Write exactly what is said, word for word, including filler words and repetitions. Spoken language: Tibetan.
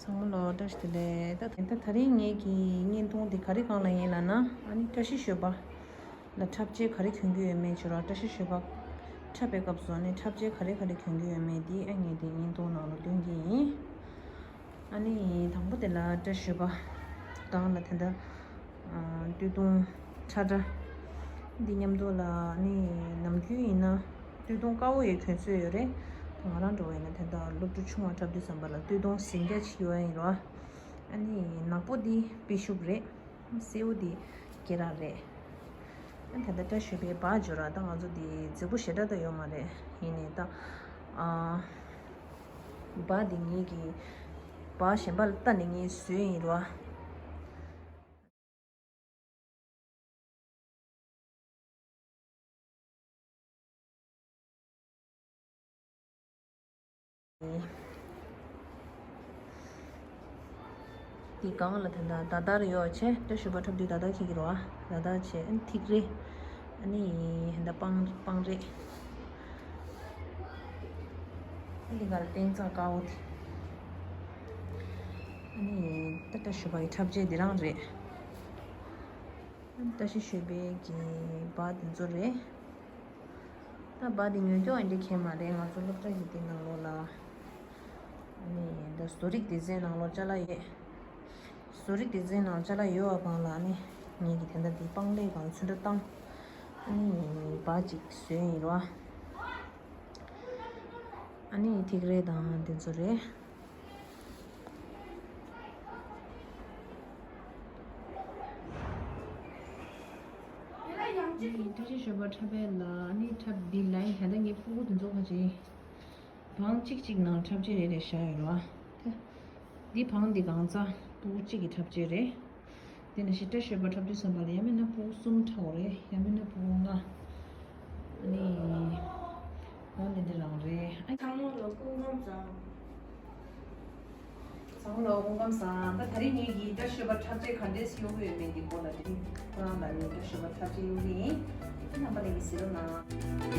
ཚང་མ་ལ་བཀྲ་ཤིས་བདེ་ལེགས། ད་ད་ད་རིང་ངེད་ཀྱི་བརྙན་ཐུང་འདི་ག་རེ་སྒང་ལ་ཡིན་ལབ་ན། ཨ་ནི་བཀྲ་ཤིས་ཞོལ་པ་ལ་འཁྲབ་ཆས་ག་རེ་གྱོན་གྱི་ཡོད་མེད་བྱས་རོགས། བཀྲ་ཤིས་ཞོལ་པ་འཁྲབ་པའི་སྐབས་སུ་ཨ་ནི་འཁྲབ་ཆས་ག་རེ་ག་རེ་གྱོན་གྱི་ཡོད་མེད་འདི་ཨ་ངེད་འདི་བརྙན་ཐུང་ནང་ལ་སྟོན་གྱི་ཡིན། ཨ་ནི་དང་པོ་དེ་ལ་བཀྲ་ཤིས་ཞོལ་པ་སྒང་ལ་དེ་འདྲ་ཨ་སྟོད་ཐུང་ཁྲ་ཁྲ་འདི་མཉམ་དུ་ལ་ཨ་ནི་ནམ་རྒྱུན་ཡིན་ན་སྟོད་ཐུང་དཀར་པོ་ཡང་གྱོན་སྲོལ་ཡོད་རེད། ང་རང་འདྲ་བོ་ཡིན་ན་དེ་འདྲ་སློབ་ཕྲུག་ཆུང་བ་འཁྲབ་དུས་ཙམ་པ་ལ་སྟོད་ཐུང་ཟིང་སྐྱ་ཅིག་ཡོད་ཡིན་རོ། ཨ་ནི་ནག་པོ་འདི་དཔེ་ཤུགས་རེད། སེའུ་འདི་སྐེ་རགས་རེད། ཨ་ད་ལྟ་བཀྲ་ཤིས་པའི་བག་འཇོ་ར་ད་ང་ཚོ་འདི་མཛེས་པོ་ཞེ་དྲག་ད་ཡོད་མ་རེད། ཡིན་ནའི་ད་ཨ་བག་འདི་ངེད་ཀྱི་བག་གཞན་པ་ལ་ལྟ་ནས་ངས་བཟོས་ཡིན་རོ། འདི་སྒང་ལ་ད་ལྟ་ད་ལྟར་ཡོད་བྱས། བཀྲ་ཤིས་པ་འཁྲབ་དུས་ད་ལྟར་འཁྱེར་གྱི་རོ། ད་ལྟར་བྱས་ཨ་ནི་ཐིག་རེ། ཨ་ནི་ད་ལྟ་པང་པང་རེད། ཨ་ནི་གར་སྟེང་རྩ་དཀར་པོ་དེ། ཨ་ནི་ད་བཀྲ་ཤིས་པ་ཡི་འཁྲབ་ཆས་འདི་རང་རེད། བཀྲ་ཤིས་ཞོལ་པའི་གི་བག་དེ་ཚོ་རེད། ད་བག་དེ་ཉོ་རྒྱུ་ཨ་འདྲ་ཁྱད་མ་རེད། ང་ཚོ་སློབ་གྲྭ་གི་དེ་ནང་ལོགས་ལ་ཨ་ནི་ད་བཟོ་རིག་སྡེ་ཚན་ནང་ལོགས་ཅ་ལག་ཡོད། བཟོ་རིག་སྡེ་ཚན་ནང་ཅ་ལག་ཡོད་པ་སྒང་ལ་ཨ་ནི་ངེད་ཀྱི་དེ་འདྲ་དེ་པང་ལེབ་སྒང་ཚོན་ཁྲ་བཏང་། ཨ་ནི་བག་ཅིག་བཟོས་ཡིན་རོ། ཨ་ནི་ཐིག་རེ་དང་དེ་ཚོ་རེད། བཀྲ་ཤིས་ཞོལ་པ་འཁྲབ་པའི་ལ་ཨ་ནི་འཁྲབ་འདི་ལ་ཡིན། ད་ལྟ་ངའི་ཕྲུ་གུ་དེ་ཚོ་ཁ་ཅིག་བང་གཅིག་གཅིག་ནང་འཁྲབ་ཆས་རེ་རེ་བཞག་ཡོད་རེད་བ། འདི་བང་འདི་གང་ཚ་ཕྲུ་གུ་གཅིག་གི་འཁྲབ་ཆས་རེད། དེ་ནས་ཞེ་དྲག་ཞོལ་པ་འཁྲབ་དུས་ཙམ་པ་ལ་ཡང་མིན་ན་ཕྲུ་གུ་གསུམ་འཁྲབ་དགོས་རེད། ཡང་མིན་ན་ཕྲུ་གུ་ལྔ། ཨ་ནི་འོ་འདི་འདི་རང་རེད། ཨ། ཚང་མ་ལ་སྐུ་ཁམས་བཟང་། ཚང་མ་ལ་སྐུ་ཁམས་བཟང་། ད་ད་རིང་ངེད་ཀྱིས་བཀྲ་ཤིས་པ་འཁྲབ་ཆས་ག་འདྲས་ཡོང་གི་ཡོད་མེད་འདི་སྐོར་ལ་དེ་རིང་ཁོ་རང་ལ་ངས་བཀྲ་ཤིས་པ་འཁྲབ་ཆས་ཡོང་གི་ཡིན། རྣམ་པ་ལྷན་རྒྱས་གཟིགས་རོགས་གནང་།